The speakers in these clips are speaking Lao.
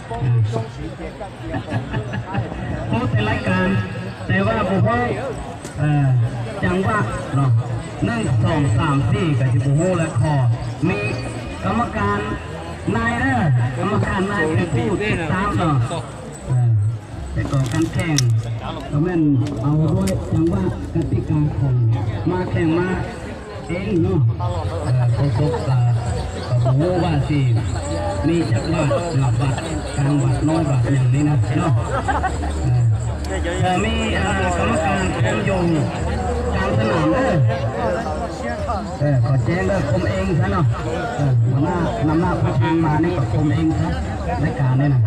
ຮູ້ແຕ່ລາຍການ ແຕ່ວ່າບໍ່ຮູ້ ເອີ ຈັງຫວະເນາະ ໜຶ່ງ ສອງ ສາມ ສີ່ ກໍຊິບໍ່ຮູ້ແລ້ວ. ຂໍມີກຳມະການນາຍເດີ ກຳມະການນາຍເປັນຜູ້ຕິດຕາມເນາະ. ເອີ ແຕ່ກໍການແຂ່ງກໍແມ່ນເອົາດ້ວຍຈັງຫວະກະຕິກາຂອງ ມາແຂ່ງມາເອງເນາະ. ເອີ ໂຄສົກກໍ ກໍບໍ່ຮູ້ວ່າຊິມີຈັກບາດ ບາດກາງ ບາດນ້ອຍ ບາດຫຍັງນີ້ນະເນາະ. ເອີ ກໍມີ ເອີ ກຳມະການຄຸມຢູ່ກາງສະໜາມເດີ. ເອີ ຂໍແຈ້ງເດີ ຄຸມເອງຊະເນາະ. ເອີ ນຳໜ້າ ນຳໜ້າພາທາງມານີ້ກໍຄຸມເອງຊະ ລາຍການນີ້ນະ.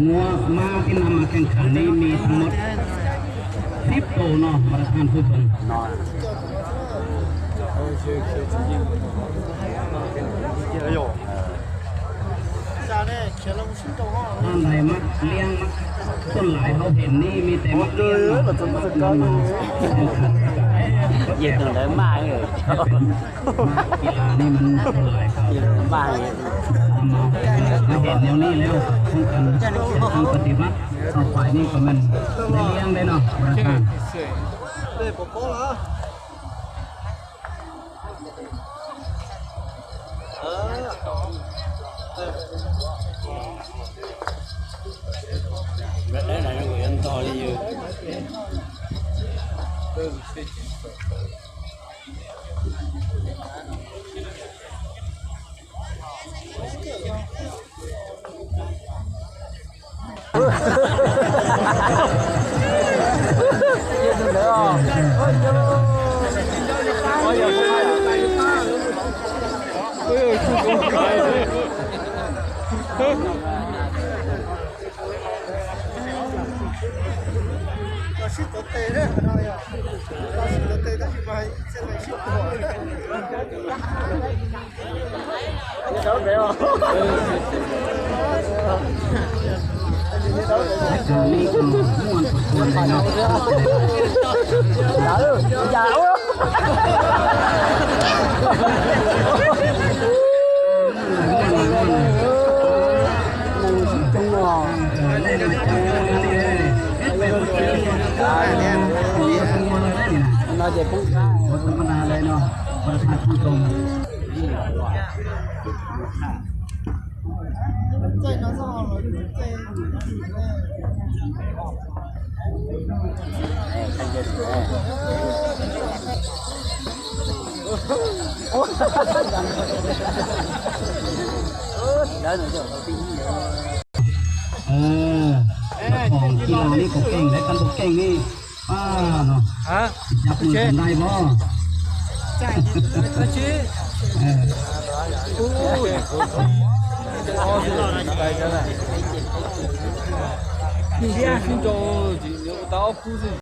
ງົວມາທີ່ນຳມາແຂ່ງຂັນນີ້ມີທັງໝົດສິບໂຕເນາະ ບັນດາທ່ານຜູ້ຊົມ. ທ່ານໃດມັກລ້ຽງ ສ່ວນຫຼາຍເຮົາເຫັນນີ້ມີແຕ່ມັກລ້ຽງເນາະ ມັກນຳມາແຂ່ງຂັນ. ເຮັດຈັ່ງໃດມາເອີຍ ເປັນ ມາກິລານີ້ມັນສ່ວນຫຼາຍເຂົາ ເອີ ມາເອີຍ ນຳມາ ມາເຫັນແນວນີ້ແລ້ວ ຕ້ອງການຈະເອົາປະຕິບັດຕໍ່ໄປນີ້ກໍແມ່ນໄດ້ລ້ຽງໄດ້ເນາະ ບໍ່ໄດ້ ເອີ ເຈົ້າຂອງກິລານີ້ກໍເກັ່ງເດ້ ຄັນບໍ່ເກັ່ງນີ້ ປ້າເນາະ ຮະ ຈັບມືກັນໄດ້ບໍ່? ເອີ ໂອ້ຍ ເຊຍ